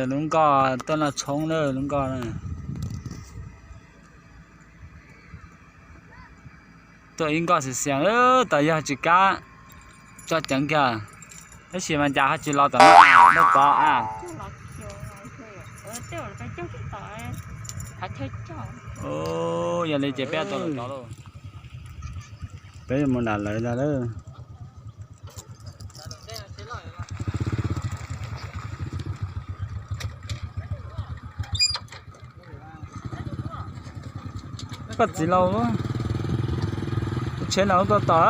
Lub nkoj tuaj noj tshoob na, lub nkoj na. Tuaj ib nkoj xiav xiav, tas yog tsis kab tso ceev kiag. Tab sis mas cas ho tsis los tom no, dab tov a. Yog li ces peb tau los tod lauj. Peb yuav mus nram lawv ntag lauj. Koj txiv laus, tus tsheb no tuaj tom.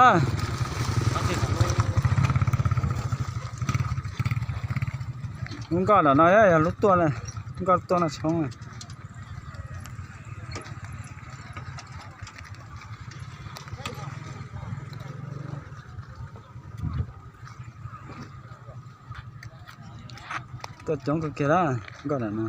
Lub nkoj nram no yog lub tuaj, nkoj tuaj noj tshoob. Tuaj coob kawg kiag lawm nkoj nram no.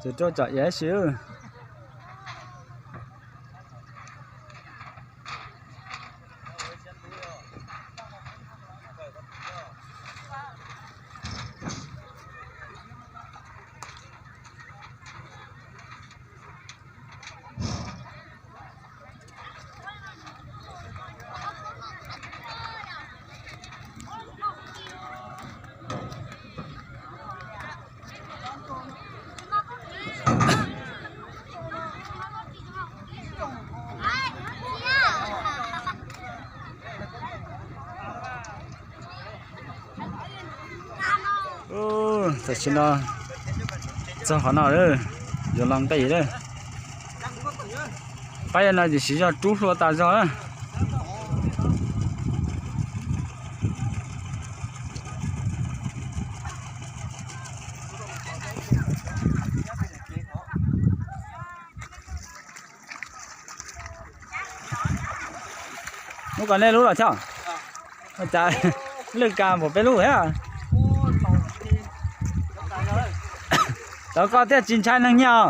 Ces rau tsom iav si. Tam sim no txog qhov no, yuav los nqis lawm. Pab yog no ces siv zog rub hlua tas zog. Muab kom nej lub los choj. Cas lwj kas npaum peb lub thiab. Tov koj thiaj tsis ntshai neeg nyiag.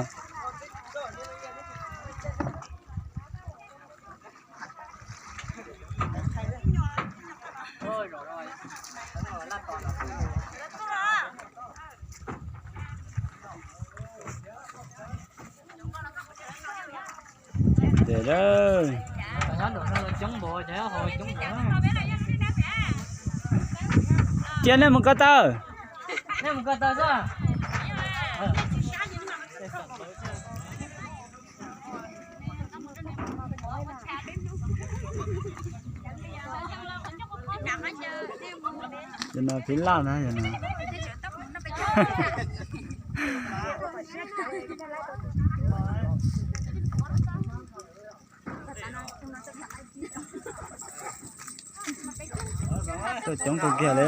Cia nej mus ko taw. Cov no phib laj na, cov no. Tuaj coob kawg kiag li.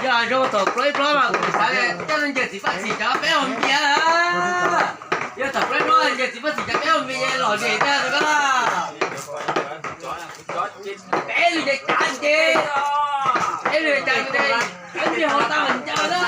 Zoo thaum plaub ib plob mas kuv xav coj los ncaws txiv Paj Txhim cov peb hau npias. Yog thaum plaub ib plob ncaws txiv Paj Txhim cov peb hau npias los nres tag rau koj. Peb lub cav cav nce, peb lub cav nce, peb nce hauv tau ncaws na.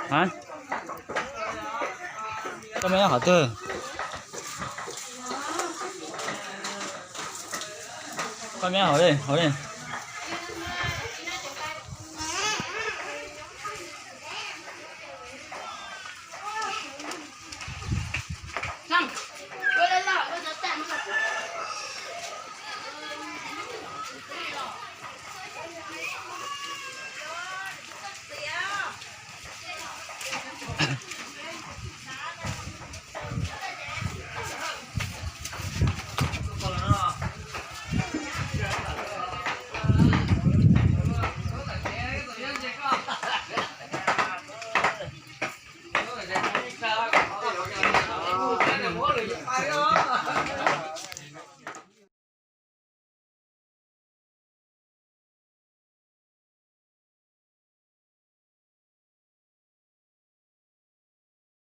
Hais, koj me hauv twg? Koj me hauv li, hauv li.